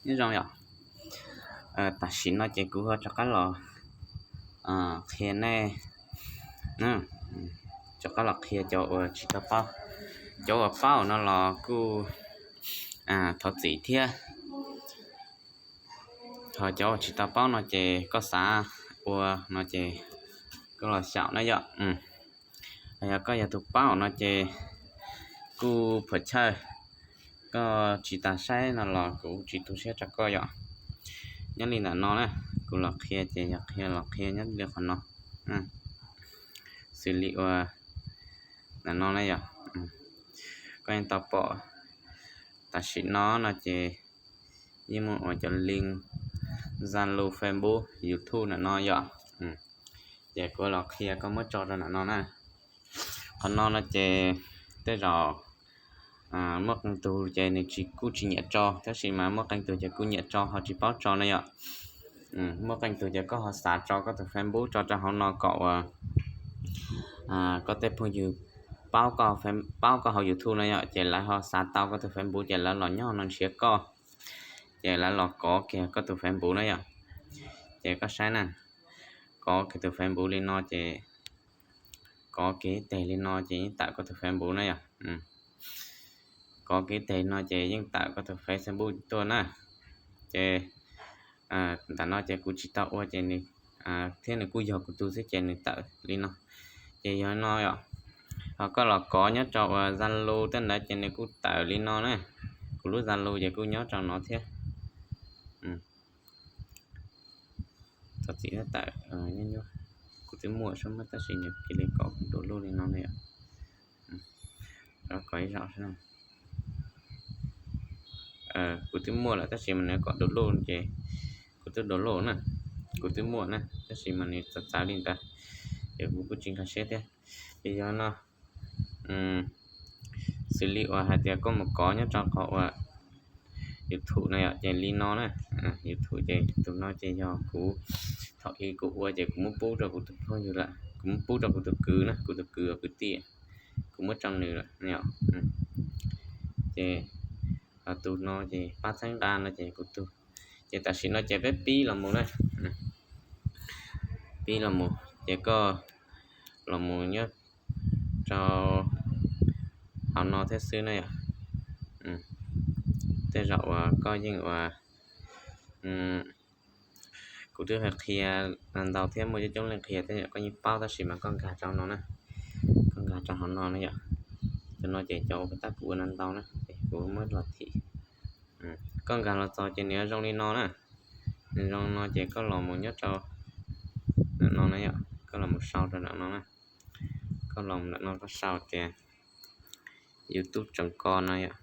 Nyob zoo yom. Tam sim no ces kuv ho rov qab los qhia nej, rov qab los qhia cov uas tsis tau paub. Cov uas paub no los kuj thov txim thiab. Ho cov uas tsis tau paub no ces koj xav ua no ces koj los xyaum na yom. Yog koj yog tus paub no ces kuj puas chawj, koj tsis tas saib no los kuv tsis tu siab rau koj yom. Nyob li ntawm no na, kuv los qhia ces yog qhia los qhia nyob li qhov no, xws li uas ntawm no na yom. Koj yeej tau pom tam sim no no ces yeej muaj uas cov link Zalo, Facebook, YouTube ntawm no yom. Ces kuv los qhia koj muab tso rau ntawm no na. Qhov no no ces tej zaum muaj qee tug ces nws tsis, kuj tsis nyiam tso, tab sis mas muaj qee tug ces kuj nyiam tso ho tsis paub tso na yom. Muaj qee tug ces koj ho xav tso koj tus Facebook tso rau hauv no kom uas koj tej phooj ywg paub, paub koj hauv YouTube na yom, ces lawv ho xav tau koj tus Facebook ces lawv los nyob no nrhiav koj, ces lawv los kov kiag koj tus Facebook na yom. Ces koj saib na, kov kiag tus Facebook li no ces, kov kiag ib teg li no ces yeej tawm koj tus Facebook na yom. Kov kiag ib teg no ces yeej tawm koj tus Facebook tuaj na. Ces ntawm no ces kuv tsis tau ua ces nws, thiab nws kuj yog kuv tus xwb ces nws tawm li no. Ces yog no yom. Ho koj los kov nyob rau uas Zalo tej ntawd ces nws kuj tawm li no na. Kuv lub Zalo ces kuj nyob rau no thiab. Txhob txim tawm, kuv twb muaj xwb tab sis nws cia li kom kuv download li no na yom. Kom ib zaug, kuv twb muaj lawm tab sis mas nws kom download ces kuv twb download na. Kuv twb muaj na tab sis mas nws txawv txawv li ntawd, ces kuv kuj tsis nkag siab thiab. Ces yog no, xws li uas hais tias koj mus kov nyob rau qhov uas YouTube na yom, ces li no na. YouTube ces tus no ces yog kuv, thaum ub kuv ua ces kuv muab pub rau kuv tus phooj ywg lawm, kuv muab pub rau kuv tus kwv na, kuv tus kwv uas kwv tij, kuv muab rau nws lawm yom. Ces tus no ces pab txhawb nqa no ces kuv tus. Ces tam sim no ces peb pib los mus na. Pib los mus ces koj los mus nyob rau hauv no thiab xwb na yom. Tej zaum uas koj yeej uas, kuv twb qhia ntau thiab muaj coob coob leej qhia thiab yom, koj yeej paub tab sis mas koj nkag rau no na. Koj nkag rau hauv no na yom. Cov no ces cov uas tab kuv ua ntau na ces kuv muab los thim. Koj nkag los txog ces nws yuav zoo li no na. Nws zoo no ces koj los mus nyob rau ntawm no na yom, koj los mus sau rau ntawm no na. Koj los ntawm no koj sau tias YouTube tseem ko no yom.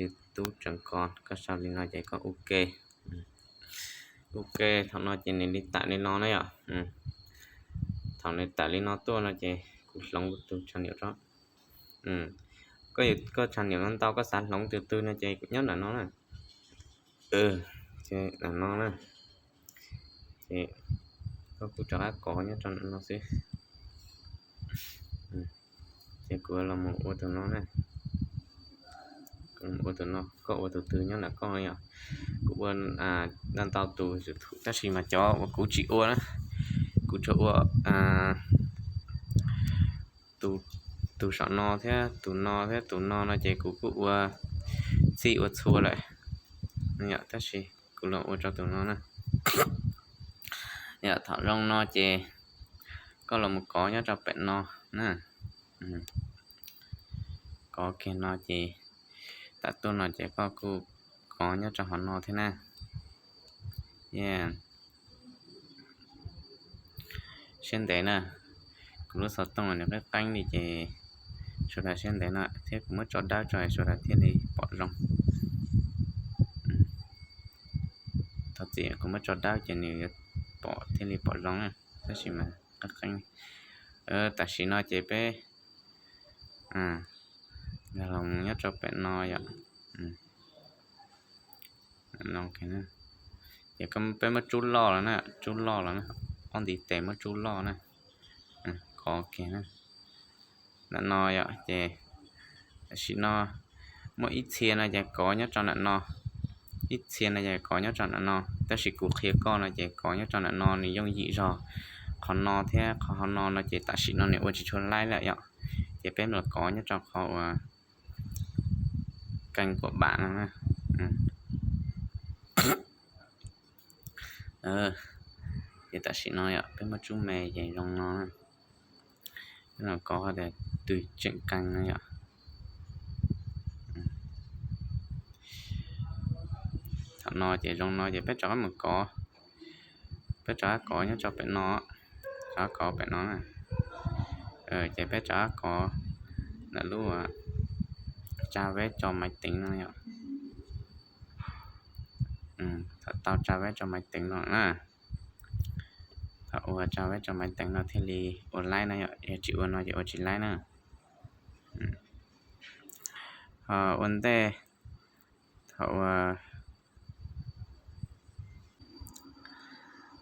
YouTube tseem ko, koj sau li no ces koj ua ke. Ua ke, thaum no ces nws li tawm li no na yom. Thaum nws tawm li no tuaj no ces kuv hloov kuv tus channel tso. Koj, koj channel no ntau koj xav hloov tus twg no ces nyob ntawm no na. Ntawm no na. Ces koj kuj rov qab kov nyob rau ntawm no xwb. Ces kuv los mus ua tus no na. Ua tus no, koj ua tus twg nyob ntawm koj yom. Kuv ua ntau ntau tus YouTube tab sis mas cov uas kuv tsis ua na, kuv tsuas ua tus, tus saum no thiab tus no thiab tus no no ces kuv kuj ua txij ua txhua lawm yom, tab sis kuv los ua rau tus no na. Yom, thaum zoo no ces koj los mus kov nyob rau pem no na. Kov kiag no ces tam tuaj no ces koj kuj kov nyob rau hauv no thiab na. Siab ntev na, kuv lub xov tooj nws qeeb qeeb li ces sawv daws siab ntev no thiab kuv muab tso dawb tso sawv daws thiaj li pom zoo. Thov txim, kuv muab tso dawb ces nws yuav pom thiaj li pom zoo na, tab sis mas qeeb qeeb. Tam sim no ces peb nkag los nyob rau pem no yom. Ces peb muab tsub loj los na, tsub loj los na, ob ntiv tes muab tsub loj na, kov kiag na. Ntawm no yom, ces tam sim no Muaj ib txhia no ces kov nyob rau ntawm no, ib txhia no ces kov nyob rau ntawm no, tab sis kuv qhia koj no ces kov nyob rau ntawm no nws yooj yim zog. Qhov no thiab qhov hauv no no ces tam sim no nws ua tsis tshua laib lawm yom. Ces peb los kov nyob rau qhov uas kênh của bạn no. Ces tam sim no yom, peb muab tsub me ces zoo no na. Peb los kov tias từ chọn kênh no yom. Thaum no ces zoo no ces peb rov qab mus kov, peb rov qab kov nyob rau pem no, rov qab kov pem no na. Ces peb rov qab kov ntawm lub trang web cho máy tính no yom. Thaum tau trang web cho máy tính no na, thaum ua trang web cho máy tính no thiaj li ua laib na yom, yog tsis ua no ces ua tsis laib na. Ho ua ntej, thaum ua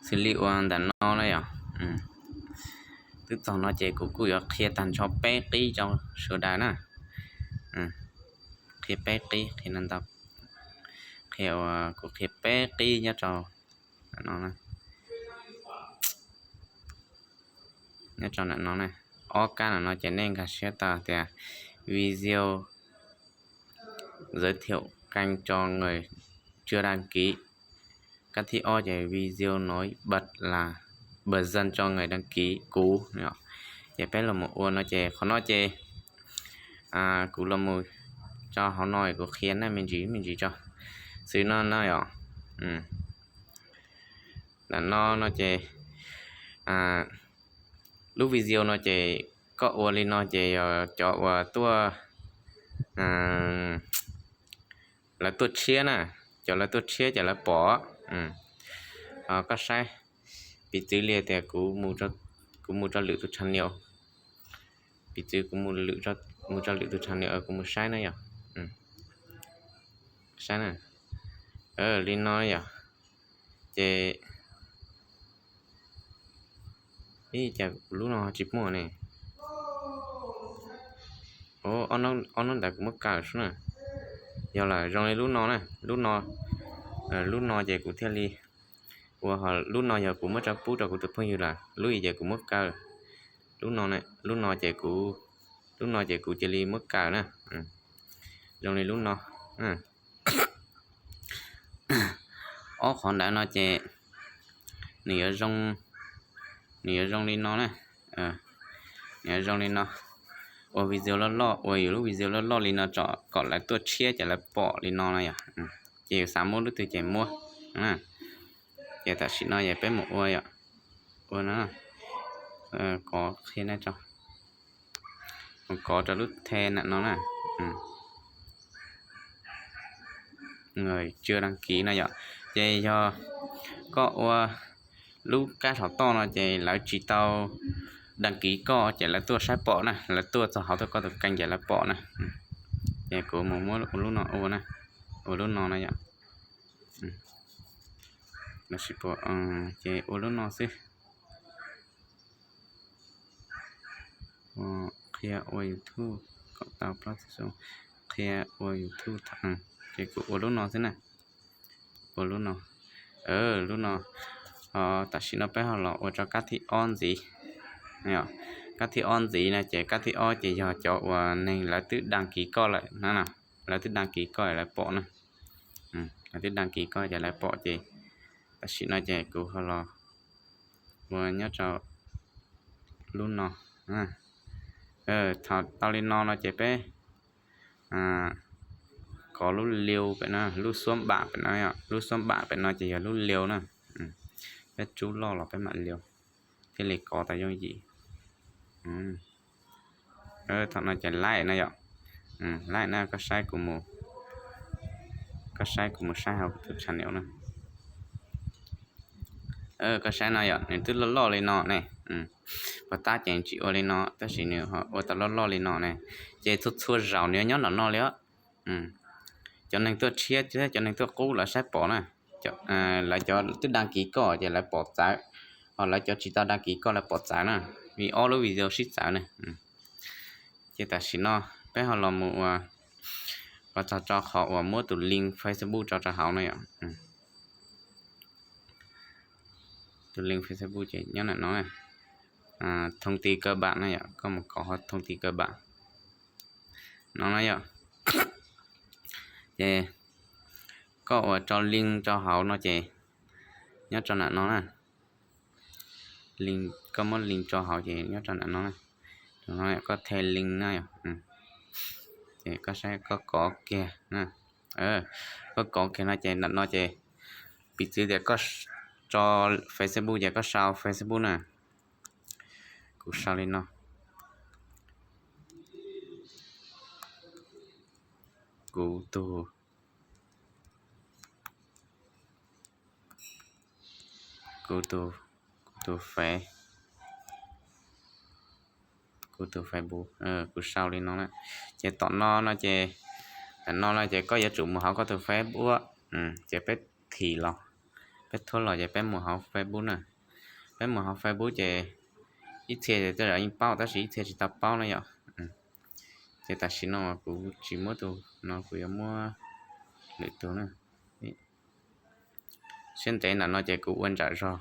xws li ua ntawm no na yom, twb txog no ces kuv kuj yuav qhia tag nrho peb qib rau sawv daws na. Qhia peb qib, qhia no ntau, qhia uas kuv qhia peb qib nyob rau no, nyob rau ntawm no na. Ob kab ntawm no ces nej nkag siab tau tias video giới thiệu kênh cho người chưa đăng ký. Kab thib ob ces video nổi bật là bật dần cho người đăng ký cũ. Ces peb los mus ua no ces qhov no ces kuv los mus tso hauv no kuv qhia nej me ntsis me ntsis tso. Xws no no yom. Ntawm no no ces lub video no ces koj ua li no ces yog cov uas tuaj, lawv tuaj tshiab na, cov lawv tuaj tshiab ces lawv pom. Koj saib, piv txwv li tias kuv mus rau lwm tus channel, piv txwv kuv mus rau lwm tus channel, kuv mus saib na yom. Saib na, li no yom. Ces ib cas lub no tsis muaj ne. Ob hnub ntawd kuv muab kaw xwb na. Yog lawm, zoo li lub no na, lub no, lub no ces kuv thiaj li ua, ho lub no yog kuv muab tso pub rau kuv tus phooj ywg lawm, lub ib ces kuv muab kaw. Lub no, lub no ces kuv, lub no ces kuv cia li muab kaw na. Zoo li lub no. Ob qhov ntawd no ces nws yuav zoo, nws yuav zoo li no na. Nws yuav zoo li no. Ua video loj loj, ua yus lub video loj loj li no tso kom lawv tuaj tshiab ces lawv pom li no no yom. Ces yus xav muab lub twg ces muab. Ces tam sim no yog peb mus ua yom, ua no, kov qhia nej tso, mus kov rau lub the ntawm no na. Người chưa đăng ký no yom. Ces yog koj ua lub kab hauv toj no ces lawv tsis tau đăng ký koj ces lawv tuaj saib pom na, lawv tuaj txog hauv tuaj koj tus kênh ces lawv pom na. Ces kuv mus muab lub no ua na, ua lub no na yom. Lawv sis pom, ces ua lub no xwb. Qhia ua YouTube kom tau plaub txhiab xu, qhia ua YouTube tha, ces kuv ua lub no xwb na. Ua lub no, lub no. Tam sim no peb ho los ua rau kab thib ob ntxiv. Kab thib ob ntxiv no ces kab thib ob ces yog cov uas neeg lawv twb đăng ký koj lawm na, lawv twb đăng ký koj lawv pom na. Lawv twb đăng ký koj ces lawv pom ces tam sim no ces kuv ho los ua nyob rau lub no. Thaum tau li no no ces peb kov lub liu pem no, lub xuab npam pem no, lub xuab npam pem no ces yog lub liu na. Peb rub loj los peb mam liu thiaj li kov tau yooj yim. Thaum no ces laij no yom, laij na, koj saib kuv mus, koj saib kuv mus saib hauv tus channel na. Koj saib no yom, nws twb loj loj li no ne. Puas tab ces tsis ua li no tab sis nws ua tau loj loj li no ne. Ces txhua txhua zaus nws yuav nyob nram no li os. Cov neeg tuaj tshiab thiab cov neeg tuaj qub lawv saib pom na. Lawv cov twb đăng ký koj ces lawv pom txawv, ho lawv cov tsis tau đăng ký koj lawv pom txawv na, vim ob lub video sib txawv na. Ces tam sim no peb ho los mus ua Kov txog rau qhov uas muab tus link Facebook tso rau hauv no yom. Tus link Facebook ces nyob ntawm no na. Thông tin cơ bản na yom, koj mus kov qhov thông tin cơ bản no na yom. Ces koj uas tso link rau hauv no ces nyob rau ntawm no na. Koj muab link tso hauv ces nyob rau ntawm no na. Tus no koj the link na yom. Ces koj saib koj kov kiag na. Koj kov kiag no ces ntawm no ces piv txwv tias koj tso Facebook ces koj sau Facebook na. Kuv sau li no. Kuv tus, kuv tus, kuv tus Face, kuv tus Facebook, kuv sau li no na. Ces tom no no ces, tom no no ces koj yuav tsum mus hauv koj tus Facebook, ces peb thim los, peb thuab los ces peb mus hauv Facebook na. Peb mus hauv Facebook ces ib txhia ces tej zaum yeej paub tab sis ib txhia tsis tau paub na yom. Ces tam sim no kuv tsis muab tus no, kuv yuav muab lwm tus na. Siab ntev ntawm no ces kuv ua ntsam zog,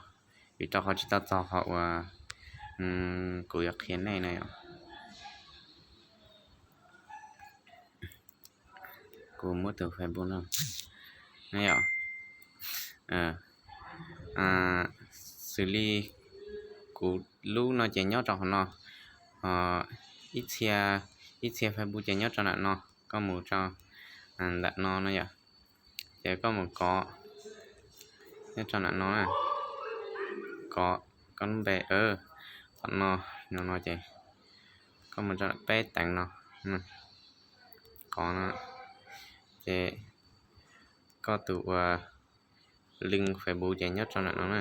vim rau qhov tsis tau txog qhov uas kuv yuav qhia nej na yom. Kuv muab tus Facebook no, yog xws li kuv lub no ces nyob rau hauv no, ib txhia, ib txhia Facebook ces nyob rau ntawm no, koj mus rau ntawm no no yom. Ces koj mus kov nyob rau ntawm no na, kov koj lub npe, tom no, no no ces koj mus rau peb teev no, kov no, ces koj tus ua link Facebook ces nyob rau ntawm no na,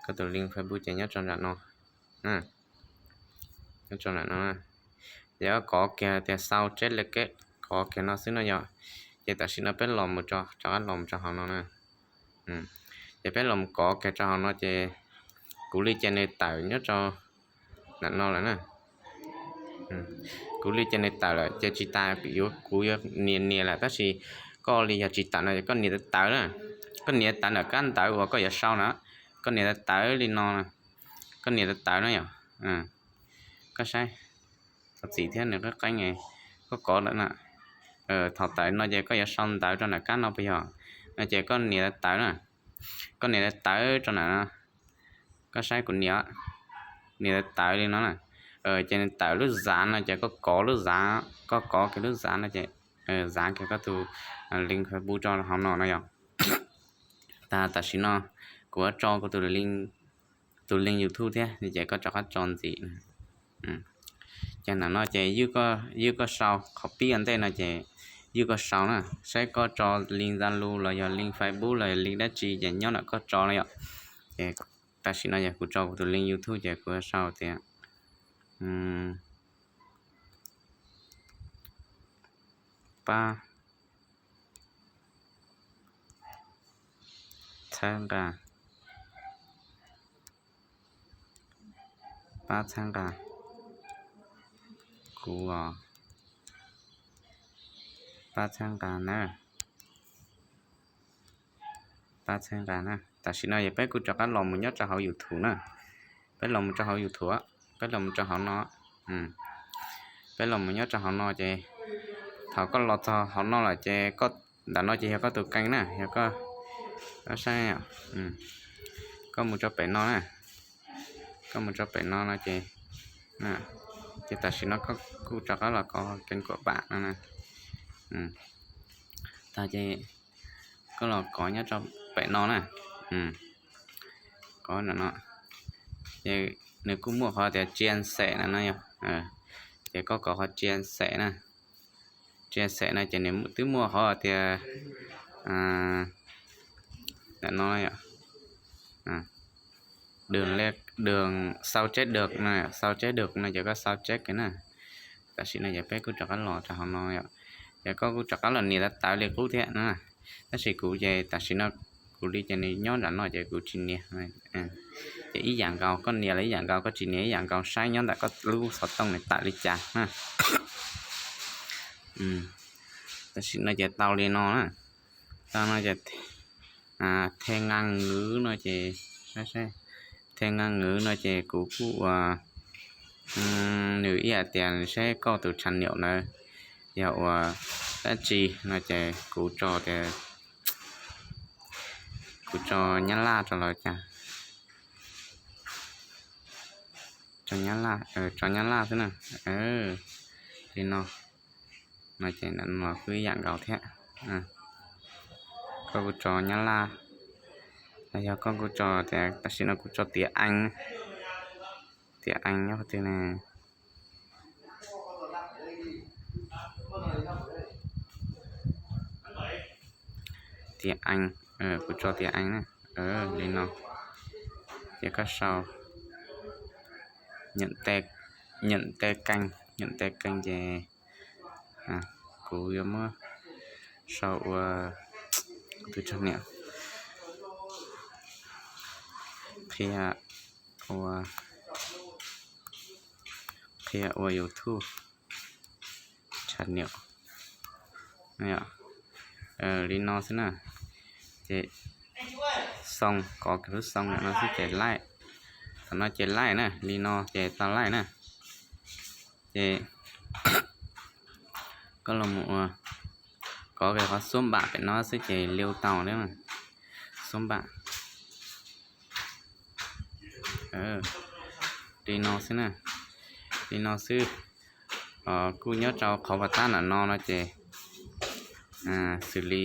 koj tus link Facebook ces nyob rau ntawm no, nyob rau ntawm no. Ces koj kov kiag tias sau tseb le keb, kov kiag no xwb no yog. Ces tam sim no peb los mus rau, rov qab los mus rau hauv no na. Ces peb los mus kov kiag rau hauv no ces kuv li ces nws tawm nyob rau ntawm no lawm na. Kuv li ces nws tawm lawm ces tsis tas yuav, kuv yuav nias nias lawm tab sis koj li yog tsis tawm no ces koj nias tawv tawv na. Koj nias tawv ntawm kab ntawv uas koj yuav sau na, koj nias tawv tawv li no, koj nias tawv tawv na yom. Koj saib, thov txim thiab nws qeeb qeeb, koj kov lawm na. Thaum tawm no ces koj yuav sau ntawv rau ntawm kab no puas yog? No ces koj nias tawv tawv na, koj nias tawv tawv rau ntawm no. Koj saib kuv nias, nias tawv tawv li no na. Ces nws tawm lub zav no ces koj kov lub zav, koj kov kiag lub zav no ces zav kiag koj tus link Facebook rau hauv no no yom. Tag tam sim no kuv yuav tso kuv tus link YouTube thiab ces koj rov qab tso ntxiv. Ces ntawm no ces ywj koj sau, qhov pib ua ntej no ces ywj koj sau na, saib koj tso link Zalo los yog link Facebook los yog link dab tsi ces nyob ntawm koj tso no yom. Ces tam sim no yog kuv tso kuv tus link YouTube ces kuv sau tias pab txhawb nqa, pab txhawb nqa kuv os, pab txhawb nqa na, pab txhawb nqa na. Tam sim no yog peb kuj rov qab los mus nyob rau hauv YouTube na, peb los mus rau hauv YouTube, peb los mus rau hauv no, peb los mus nyob rau hauv no ces thaum koj los txog hauv no lawm ces koj, ntawm no ces yog koj tus kênh na, yog koj, koj saib, koj mus rau pem no na, koj mus rau pem no no ces, ces tam sim no koj kuj rov qab los kov kênh của bạn no na. Tag ces koj los kov nyob rau pem no na, kov ntawm no, ces nws kuj muaj qhov tias chia sẻ na no yog, ces koj kov qhov chia sẻ na, chia sẻ no ces nws twb muaj qhov tias ntawm no, đường sau chép được no, sau chép được no ces koj sau chép kiag na. Tam sim no ces peb kuj rov qab los rau hauv no yom, ces koj kuj rov qab los nias tawv tawv li qub thiab na. Tab sis kuv ces tam sim no kuv li ces nws nyob nram no ces kuv tsis nias. Ces ib yam nkaus, koj nias los ib yam nkaus, koj tsis nias ib yam nkaus, saib nyob ntawm koj lub xov tooj nws tawm li cas na. Tam sim no ces tau li no na. Tau no ces, a, thêm ngôn ngữ no ces, thêm ngôn ngữ no ces kuv kuj ua, nws ib yam tias nws saib koj tus channel ntawd yog ua dab tsi no ces kuv tso tias, kuv tso Nyab Laj rau los cas. Tso Nyab Laj, tso Nyab Laj xwb na. Li no, no ces no kuj ib yam nkaus thiab. Koj kuj tso Nyab Laj, los yog koj kuj tso tias, tam sim no kuv tso tiếng Anh, tiếng Anh nyob qhov twg ne? Tiếng Anh, kuv tso tiếng Anh na. Li no, ces koj sau nhận tên kênh, nhận tên kênh ces kuv yuav muab sau ua, kuv tus tshooj niam qhia ua, qhia ua YouTube channel. Li no xwb na. Ces xoo, kov kiag lub xoo ntawm no xwb ces laij. Thaum no ces laij na, li no ces tau laij na. Ces koj los mus ua, kov kiag qhov xub npam pem no xwb ces liu tau li xub npam. Li no xwb na, li no xwb. Kuj nyob rau qhov pas tab ntawm no no ces xws li,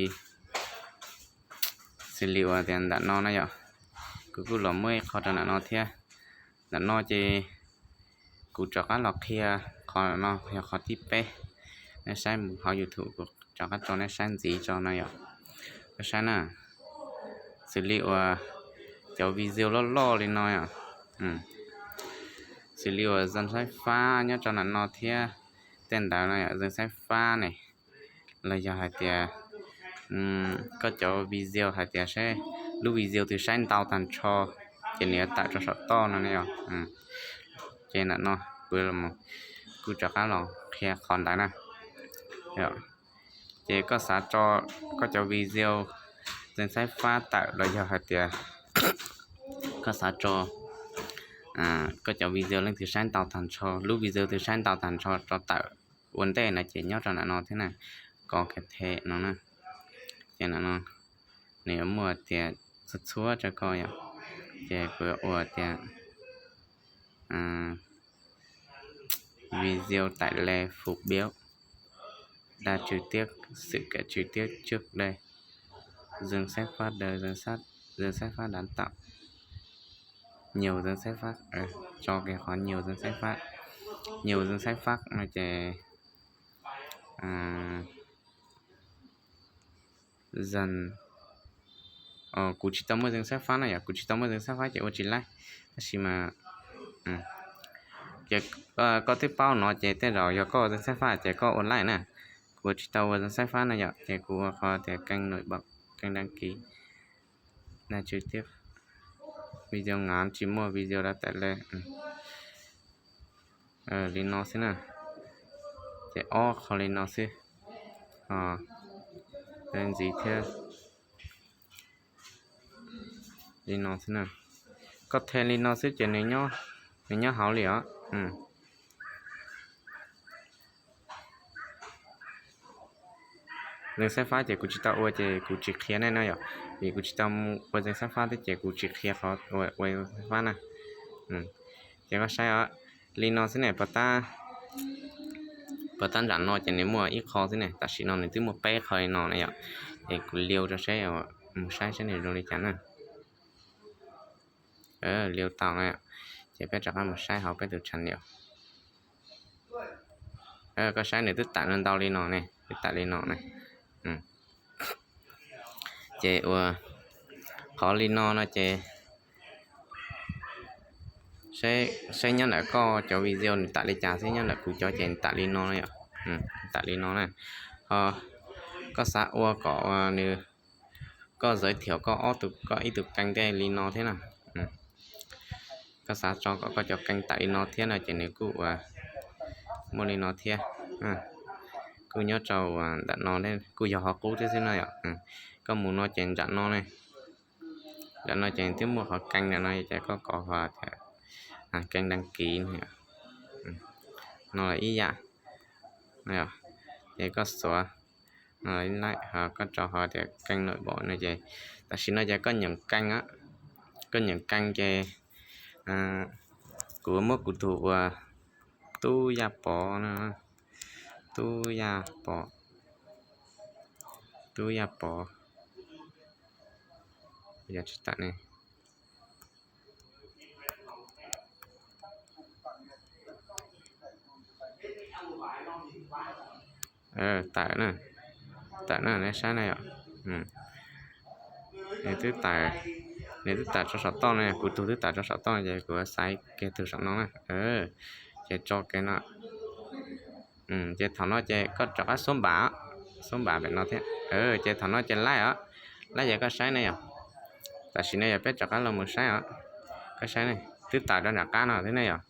xws li uas tias ntawm no na yom, kuv kuj los muaj ib qho rau ntawm no thiab. Ntawm no ces kuv rov qab los qhia qhov no yog qhov thib peb. Nej saib mus hauv YouTube kuv rov qab tso nej saib ntxiv tso no yom. Koj saib na, xws li uas cov video loj loj li no yom, xws li uas Zeeg Xaib Fab nyob rau ntawm no thiab tej ntawd no yom, Zeeg Xaib Fab ne, los yog hais tias koj cov video hais tias saib lub video twg saib ntau tag nrho ces nws yuav tawm rau saum toj no ne yom. Ces ntawm no kuv kuj rov qab los qhia qhov ntawd na. Ces koj xav tso koj cov video Zeeg Xaib Fab tawm los yog hais tias koj xav tso koj cov video leej twg saib ntau tag nrho, lub video twg saib ntau tag nrho tso tawm ua ntej no ces nyob rau ntawm no thiab na, kov kiag them no na. Ces ntawm no nws yuav muaj tias txhua txhua rau koj yom. Ces kuv yuav ua tias video tải lên phục béo, đang trực tiếp, sự kiện trực tiếp trước đây, Zeeg Xaib Fab đời, Zeeg Xaib Fab đã tạo nhiều Zeeg Xaib Fab, tso kiag qhov nhiều Zeeg Xaib Fab, nhiều Zeeg Xaib Fab no ces dần, kuv tsis tau muaj Zeeg Xaib Fab na yom, kuv tsis tau muaj Zeeg Xaib Fab ces ua tsis laij. Tab sis mas ces koj twb paub no ces tej zaum yog koj ua Zeeg Xaib Fab ces koj ua laij na. Kuv tsis tau ua Zeeg Xaib Fab na yom, ces kuv ua qhov tias kênh nổi bật, kênh đăng ký, đang trực tiếp, video ngắn, tsis muaj video đã tải lên. Li no xwb na. Ces ob qho li no xwb. Ntxiv thiab. Li no xwb na. Koj them li no xwb ces nws nyob hauv li os. Zeeg Xaib Fab ces kuv tsis tau ua ces kuv tsis qhia nej no yom, vim kuv tsis tau ua Zeeg Xaib Fab thiab ces kuv tsis qhia qhov ua Zeeg Xaib Fab na. Ces koj saib os, li no xwb ne, puas tab nram no ces nws muaj ib qho xwb ne, tam sim no nws twb muaj peb qho li no na yom. Ces kuv liu rau saib, mus saib saib nws zoo li cas na. Liu tau na, ces peb rov qab mus saib hauv peb tus channel. Koj saib nws twb tawm ntau li no ne, twb tawm li no ne. Ces ua qhov li no no ces saib nyob ntawm koj cov video nws tawm li cas xwb, nyob ntawm kuv cov ces nws tawm li no yom, tawm li no na. Ho koj xav ua kom nws, koj giới thiệu koj ob tug, koj ib tug kênh tej li no thiab na. Koj xav tso kom koj cov kênh tawm li no thiab no ces nws kuj ua muaj li no thiab. Kuj nyob rau ntawm no, kuj yog qhov qub thiab xwb no yom. Koj mus no ces nram no ne, nram no ces twb muaj qhov keeb nram no ces koj kov qhov tias keeb dab kiv no ib yam. Ces koj xuav no, koj rau qhov tias keeb noj npaum no ces tam sim no ces koj nyeem keeb, koj nyeem keeb ces kuv muab kuv tus ua Tub Yaj Pov no, Tub Yaj Pov, Tub Yaj Pov, yog tsis tawm ne. Tawm, tawm na, neb saib na yom. Nws twb tawm, nws twb tawm rau saum toj no, kuv tus twb tawm rau saum toj ces kuv xaiv kiag tus saum no na. Ces tso kiag no. Ces thaum no ces koj rov qab xub npam, xub npam pem no thiab. Ces thaum no ces laij os, laij ces koj saib ne yom. Tam sim no yog peb rov qab los mus saib os. Koj saib ne, twb tawm rau nram qab no thiab ne yom.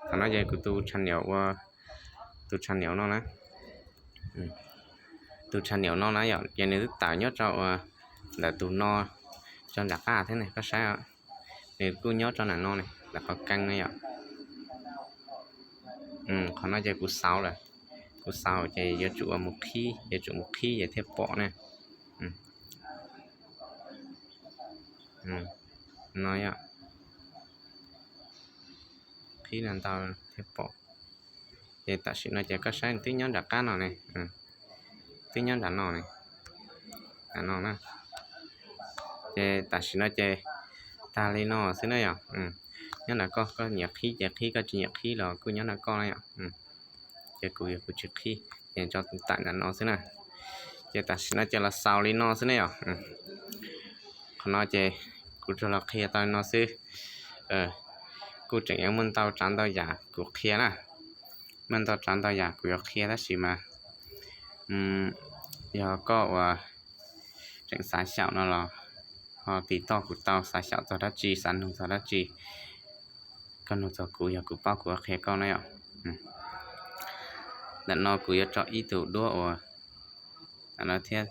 Thaum no ces kuv tus channel ua, tus channel no na, tus channel no na yom, ces nws twb tawm nyob rau ua ntawm tus no rau nram qab thiab ne, koj saib os. Nws kuj nyob rau nram no ne, ntawm qhov keeb ne yom. Qhov no ces kuv xauv lawm, kuv xauv ces yuav tsum ua mus qhib, yuav tsum mus qhib ces thiaj pom ne. No yom, qhib no ntau thiaj pom. Ces tam sim no ces koj saib twb nyob nram qab no ne, twb nyob nram no ne, nram no na. Ces tam sim no ces tag li no xwb na yom. Nyob nram koj, koj nyiam qhib ces qhib, koj tsis nyiam qhib los kuj nyob nram koj na yom. Ces kuv, kuv tsis qhib ces tso tawm nram no xwb na. Ces tam sim no ces los xaus li no xwb ne yom. Qhov no ces kuv tsuas los qhia tau li no xwb. Kuj tseem yuav muaj ntau tsav ntau yam kuv qhia na. Muaj ntau tsav ntau yam kuv yuav qhia tab sis mas yog koj uas tseem xav xyaum no los ho tiv toj kuv tau, xav xyaum txog dab tsi, xav nug txog dab tsi, koj nug txog kuv, yog kuv paub kuv qhia koj na yom. Ntawm no kuv yuav tso ib tug duab uas ntawm no thiab,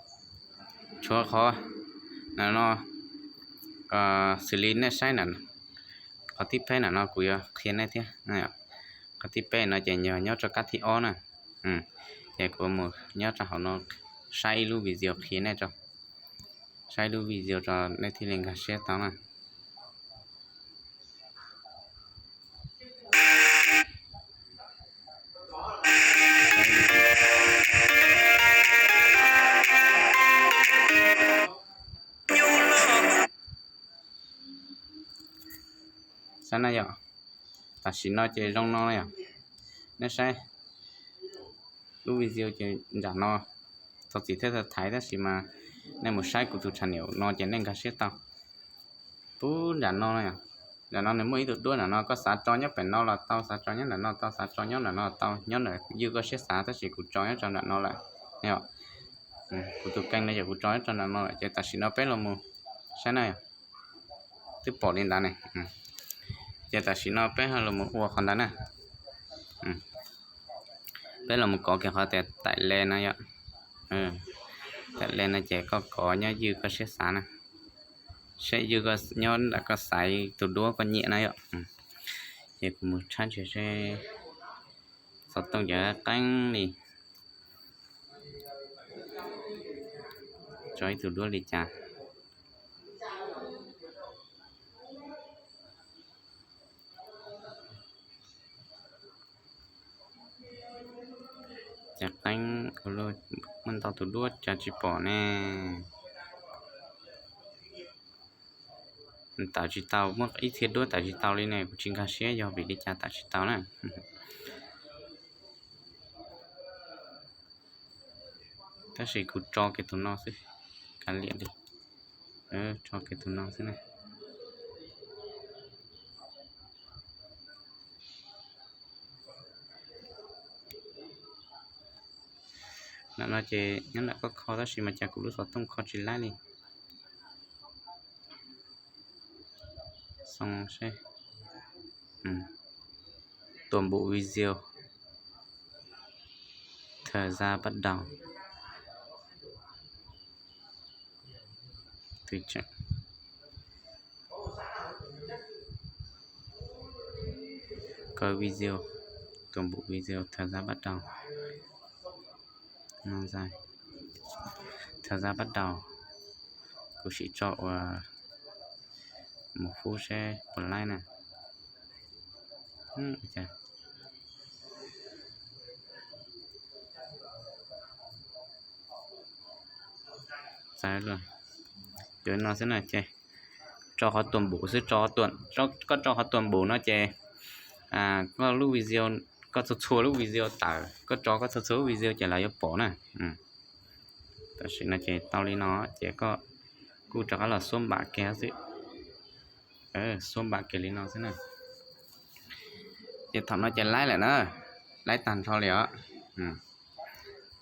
tshuav qhov ntawm no, xws li nej saib ntawm qhov thib peb ntawm no kuv yuav qhia nej thiab. Qhov thib peb no ces yog nyob rau kab thib ob na. Ces kuv mus nyob rau hauv no saib ib lub video qhia nej, saib ib lub video rau nej thiaj li nkag siab tau na. Saib na yom, tam sim no ces zoo no yom. Nej saib lub video ces nram no, txog txim thiab txog thaiv tab sis mas nej mus saib kuv tus channel no ces nej nkag siab tau. Pub nram no, nram no nws muaj ib tug duab nram no, koj xav tso nyob pem no los tau, xav tso nyob nram no tau, xav tso nyob nram no tau, nyob nram ywj koj siab xav tab sis kuv tso nyob rau nram no lawm. Kuv tus kênh no ces kuv tso nyob rau nram no lawm ces tam sim no peb los mus saib na. Twb pom li ntawd ne. Ces tam sim no peb ho los mus ua qhov ntawd na. Peb los mus kov kiag qhov tias taim le no yom. Taim le no ces koj kov nyob ywj koj siab xav na. Saib ywj koj nyob nram koj xaiv tus duab koj nyiam na yom. Ces kuv mus tshab ntsia seb xov tooj ces qeeb li. Tso ib tug duab li cas. Cas qeeb ua luaj, muaj ntau tus duab cas tsis pom ne. Tawm tsis tau, muaj ib txhia duab tawm tsis tau li ne, kuv tsis nkag siab yog vim li cas tawm tsis tau na. Tab sis kuv tso kiag tus no xwb, kav liam li. Tso kiag tus no xwb na. Nram no ces nyob nram koj kho tab sis mas cas kuv lub xov tooj kho tsis laib li. Xoo seb. Tua npum video. Thời gian bắt đầu. Tôi sẽ coi video, toàn bộ video thời gian bắt đầu. Thời gian bắt đầu. Kuv sim tso ua mus fub seb puas laib na. Yuav no xwb na ces tso qhov tuam npum xwb, koj tso qhov tuam npum no ces koj lub video, koj txhua txhua lub video tawm, koj tso koj txhua txhua lub video ces lawv yuav pom na. Tam sim no ces tau li no ces koj kuj rov qab los xuab npam kiag xwb, xuab npam kiag li no xwb na. Ces thaum no ces laib lawm na, laib tag nrho li os,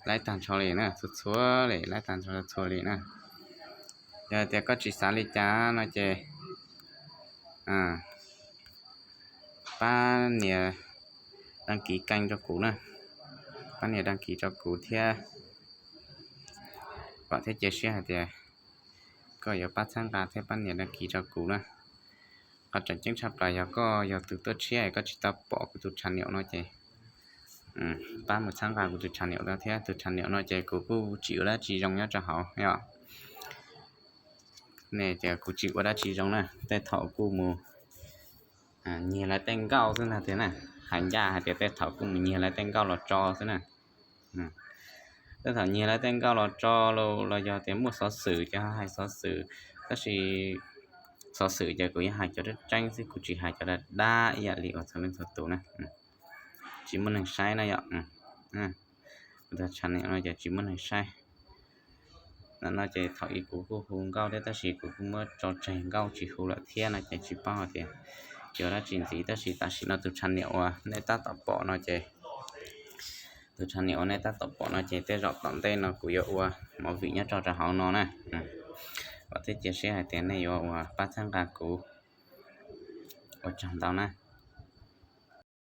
laib tag nrho li na, txhua txhua li, laib tag nrho txhua li na. Yog tias koj tsis xav li cas no ces pab nias đăng ký kênh rau kuv na, pab nias đăng ký rau kuv thiab, pom thiab cia siab hais tias koj yuav pab txhawb nqa thiab pab nias đăng ký rau kuv na. Qhov tseem ceeb tshaj plaws yog koj yog tus tuaj tshiab koj tsis tau pom kuv tus channel no ces pab mus txhawb nqa kuv tus channel no thiab, tus channel no ces kuv kuj tsis ua dab tsi zoo nyob rau hauv yom. Ne ces kuv tsis ua dab tsi zoo na, tej thaum kuj mus nyiag lawv tej nkauj xwb ntag tiag na, hais ncaj hais tias tej thaum kuj mus nyiag lawv tej nkauj los tso xwb na. Tej thaum nyiag lawv tej nkauj los tso los yog tias muaj xov xwm ces ho hais xov xwm, tab sis xov xwm ces kuv yeej hais cov tseeb tseeb xwb, kuv tsis hais cov dag dag ib yam li uas txhua leej txhua tus na. Tsis muaj neeg saib na yom, kuv tus channel no ces tsis muaj neeg saib. Ntawm no ces thaum ub kuv kuj hu nkauj thiab tab sis kuv kuj muab tso tseg nkauj tsis hu lawm thiab no ces tsis paub hais tias yuav dab tsi ntxiv, tab sis tam sim no tus channel uas nej tab tom pom no ces, tus channel uas nej tab tom pom no ces tej zaum tom ntej no kuv yuav ua movie nyob rau rau hauv no na. Vam thiab cia siab hais tias nej yuav ua pab txhawb nqa kuv. Ua tsaug ntau na.